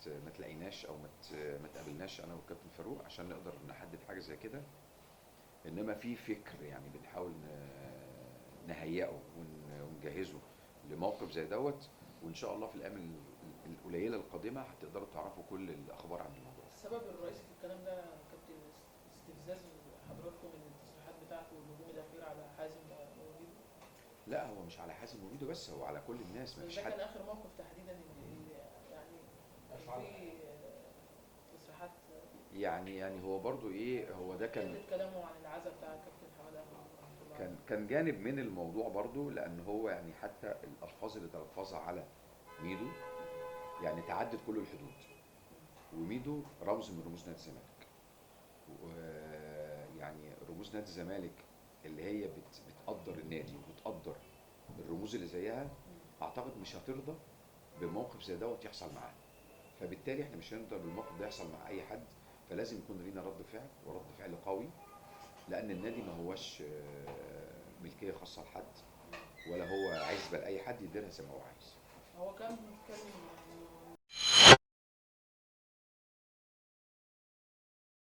ما تلاقيناش او ما تقابلناش انا والكابتن فاروق عشان نقدر نحدد حاجة زي كده، انما في فكر يعني بنحاول نهيئه ونجهزه لموقف زي دوت، وان شاء الله في الايام القليلة القادمة هتقدروا تعرفوا كل الاخبار عن الموضوع. السبب الرئيسي في الكلام ده كابتن استفزاز حضراتكم من التصريحات بتاعته والهجوم الاخير على حازم وميدو؟ لا، هو مش على حازم وميدو بس، هو على كل الناس، ما فيش ده حد. كان اخر موقف تحديدا اللي يعني في تصريحات يعني هو برضو ايه، هو ده كان كلامه عن العزا بتاع الكابتن حمادة كان جانب من الموضوع برضو، لان هو يعني حتى الالفاظ اللي تلفظها على ميدو يعني تعدت كل الحدود، وميدو رمز من رموز نادي الزمالك، ويعني رموز نادي الزمالك اللي هي بتقدر النادي وبتقدر الرموز اللي زيها، اعتقد مش هترضى بموقف زي دوت يحصل معاها، فبالتالي احنا مش هنرضى بالموقف ده يحصل مع اي حد، فلازم يكون لينا رد فعل، ورد فعل قوي، لان النادي ما هوش ملكية خاصة لحد، ولا هو عزبه لاي حد يديرها زي ما هو عايز. هو كان بيتكلم